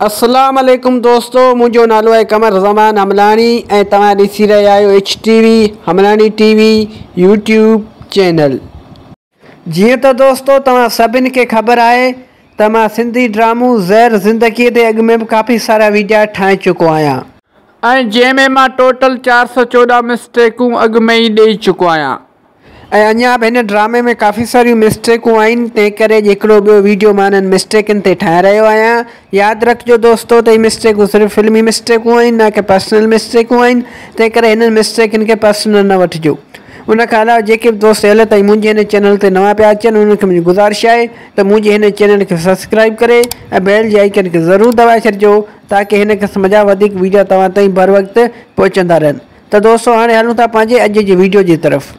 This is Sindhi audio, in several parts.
اسلام عليڪم دوستو منهنجو نالو آهي قمر زمان حملاڻي ۽ توهان ڏسي رهيا آهيو H T V Hamlani T V YouTube channel. جيئن ته دوستو توهان سڀن کي خبر آهي ته مان سنڌي ڊرامو زهر زندگي تي اڳ ۾ به ڪافي سارا ويڊيا ٺاهي چڪو آهيان. ۽ جنهن ۾ مان ٽوٽل 414 مسٽيڪون اڳ ۾ ئي ڏئي چڪو آهيان. ۽ اڃا به هن ڊرامي ۾ ڪافي ساريون مسٽيڪون آهن تنهن ڪري اڄ هڪڙو ٻيو ويڊيو مان انهن مسٽيڪن تي ٺاهي رهيو آهيان ياد رکجو دوستو ته هي مسٽيڪون صرف فلمي مسٽيڪون آهن نه ڪي پرسنل مسٽيڪون آهن تنهن ڪري هنن مسٽيڪن کي پرسنل نه وٺجو ان کان علاوه جيڪي به دوست هيل تائين منهنجي هن چينل تي نوان پيا اچن انهن کي منهنجي گذارش آهي ته منهنجي هن چينل کي سبسڪرائب ڪري ۽ بيل جي آئيڪن کي ضرور دٻائي ڇڏجو تاڪه هن قسم جا وڌيڪ ويڊيو توهان تائين بروقت پهچندا رهن. ته دوستو هاڻي هلون ٿا پنهنجي اڄ جي ويڊيو جي طرف.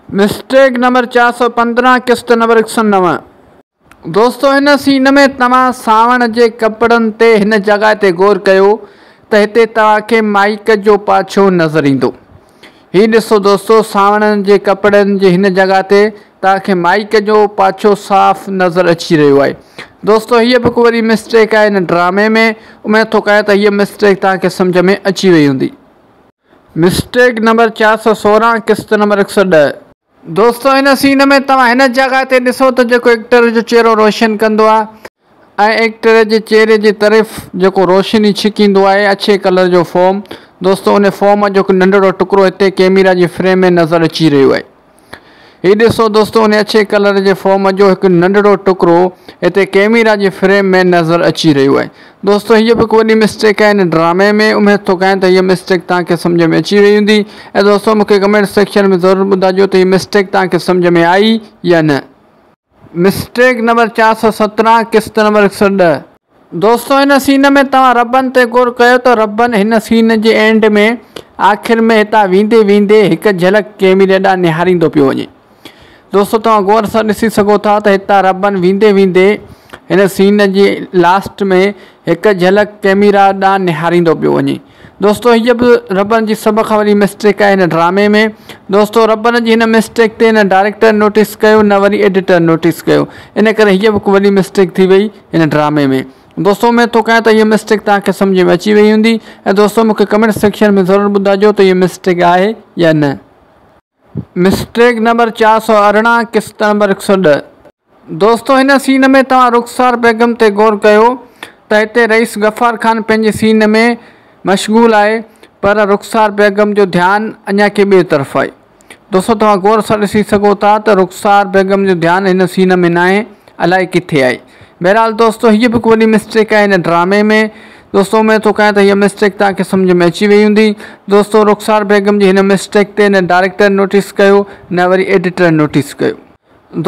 مسٽيڪ نمبر 415 قسط نمبر 109. دوستو هن سين ۾ توهان سانوڻ جي ڪپڙن تي هن جڳهه تي غور ڪيو ته هتي توهان کي مائيڪ جو پاڇو نظر ايندو. هي ڏسو دوستو سانوڻ جي ڪپڙن جي هن جڳهه تي توهان کي مائيڪ جو پاڇو صاف نظر اچي رهيو آهي. دوستو هيء به هڪ وڏي مسٽيڪ آهي هن ڊرامي ۾ اميد ٿو ڪيان ته هيء مسٽيڪ توهان کي سمجهه ۾ اچي وئي هوندي. مسٽيڪ نمبر 416 قسط نمبر 110. دوستو هن سين ۾ توهان هن جڳهه تي ڏسو ته جيڪو ايڪٽر جو چهرو روشن ڪندو آهي ۽ ايڪٽر جي چهري جي طرف جيڪو روشني ڇڪيندو آهي اڇي ڪلر جو فوم دوستو ان فوم جو هڪ ننڍڙو ٽڪرو هتي ڪيميرا جي فريم ۾ نظر اچي رهيو آهي هي ڏسو دوستو ان اڇي ڪلر جي فوم جو هڪ ننڍڙو ٽڪرو هتي ڪيميرا جي فريم ۾ نظر اچي رهيو آهي دوستو هيء به هڪ وڏي مسٽيڪ آهي هن ڊرامي ۾ اميد ٿو ڪيان ته هيء مسٽيڪ توهان کي سمجهه ۾ اچي وئي هوندي ۽ دوستو مونکي ڪمينٽ سيڪشن ۾ ضرور ٻڌائجو ته هي مسٽيڪ توهان کي سمجهه ۾ آئي يا نه. مسٽيڪ نمبر 417 قسط نمبر 110. دوستو هن سين ۾ توهان ربن تي غور ڪيو ته ربن هن سين جي اينڊ ۾ آخر ۾ هتان ويندي ويندي هڪ جهلڪ ڪيميري ڏانهن نهاريندو پيو وڃي. دوستو توهان غور سان ڏسي سگهو ٿا ته هتان ربن ويندي ويندي هن سين جي لاسٽ ۾ هڪ جهلڪ ڪيميرا ڏانهن نهاريندو پيو وڃي. دوستو هيء به ربن جي سڀ کان وڏي مسٽيڪ آهي هن ڊرامي ۾. دوستو ربن جي هن مسٽيڪ تي نه ڊائريڪٽر نوٽيس ڪيو نه وري ايڊيٽر نوٽيس ڪيو ان ڪري هيء به هڪ وڏي مسٽيڪ ٿي وئي هن ڊرامي ۾. دوستو اميد ٿو ڪيان ته هيء مسٽيڪ توهان کي سمجهه ۾ اچي وئي هوندي ۽ دوستو مون کي ڪمينٽ سيڪشن ۾ ضرور ٻڌائجو ته هيء مسٽيڪ آهي يا نه. مسٽيڪ نمبر 418 قسط نمبر 110. دوستو هن سين ۾ توهان رخسار بيگم تي غور ڪيو ته هتي رئيس غفار خان پنهنجي سين ۾ مشغول آهي پر رخسار بيگم جو ڌيان اڃا ڪنهن ٻئي طرف آهي دوستو توهان غور سان ڏسي سگهو ٿا ته رخسار بيگم جو ڌيان هن سين ۾ ناهي الائي ڪٿي آهي بهرحال دوستو هيء به هڪ وڏي مسٽيڪ آهي هن ڊرامي ۾ دوستو اميد ٿو ڪيان ته هيء مسٽيڪ توهان کي سمجهه ۾ اچي وئي هوندي دوستو رخسار بيگم جي هن مسٽيڪ تي نه ڊائريڪٽر نوٽيس ڪيو نه وري ايڊيٽر نوٽيس ڪيو.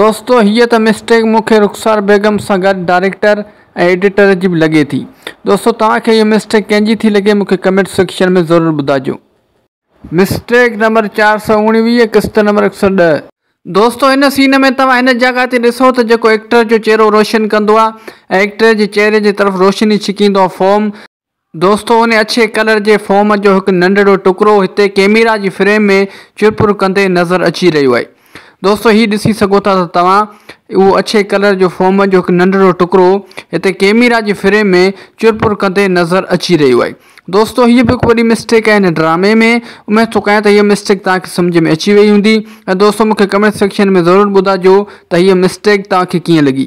دوستو هيء ته مسٽيڪ مون کي رخسار بيگم سان گڏ ڊائريڪٽر ۽ ايڊيٽر جي به لڳي ٿي. دوستو توهان کي هيء مسٽيڪ ڪنهن جي ٿي لڳي مون کي ڪمينٽ سيڪشن ۾ ضرور ٻڌائجو. مسٽيڪ نمبر 419 قسط نمبر 110. دوستو هن سين ۾ توهان هن جڳهه تي ڏسو ته جيڪو ايڪٽر جو چهرو روشن ڪندو آهي ۽ ايڪٽر جي چهري جي طرف روشني ڇڪيندو آهي فوم دوستو ان اڇي ڪلر جي فوم جو هڪ ننڍڙو ٽڪرو هتي ڪيميرا جي فريم ۾ چرپر ڪندي نظر اچي رهيو آهي. دوستو هي ڏسي سگهو ٿا ته توهان اهو اڇي ڪلر جو فوم جو هڪ ننڍڙو ٽڪرو هتي ڪيميرا جي فريم ۾ چرپر ڪندي نظر اچي رهيو آهي. دوستو هيء به هڪ وڏي مسٽيڪ آهي هن ڊرامي ۾ اميد ٿو ڪيان ته هيء مسٽيڪ توهان کي سمجهه ۾ اچي وئي هوندي ۽ دوستو مون کي ڪمينٽ سيڪشن ۾ ضرور ٻڌائجو ته هيء مسٽيڪ توهان کي ڪيئن لڳي.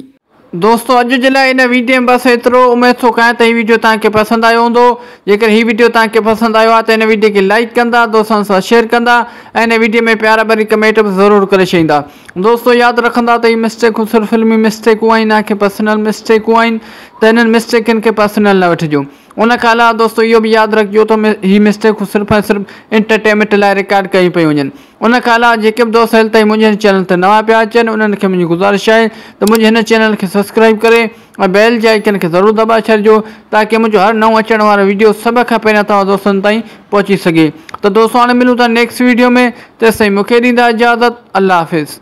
دوستو اڄ جي لاء هن ويڊيو ۾ بس ايترو اميد ٿو ڪيان ته هي ويڊيو توهان کي پسند آيو هوندو جيڪڏهن هي ويڊيو توهان کي پسند آيو آهي ته هن ويڊيو کي لائيڪ ڪندا دوستن سان شيئر ڪندا ۽ هن ويڊيو ۾ پيار ڀري ڪمينٽ به ضرور ڪري ڇڏيندا دوستو ياد رکندا ته هي مسٽيڪون صرف فلمي مسٽيڪون آهن نه ڪي پرسنل مسٽيڪون آهن ته هنن مسٽيڪن کي پرسنل نه وٺجو ان کان علاوه دوستو اهو به ياد رکجو ته هي مسٽيڪون صرف ۽ صرف انٽرٽينمينٽ لاء رڪارڊ ڪيون پيون وڃن ان کان علاوه جيڪي به دوست هيل تائين منهنجي هن چينل تي نوان پيا اچن انهن کي منهنجي گذارش آهي ته منهنجي هن چينل کي سبسڪرائيب ڪري ۽ بيل جي آئيڪن کي ضرور دٻائي ڇڏجو تاڪه منهنجو هر نئون اچڻ وارو ويڊيو سڀ کان پهريان توهان دوستن تائين پهچي سگهي ته دوستو هاڻي ملون ٿا نيڪسٽ ويڊيو ۾ تيستائين مونکي ڏيندا اجازت الله حافظ.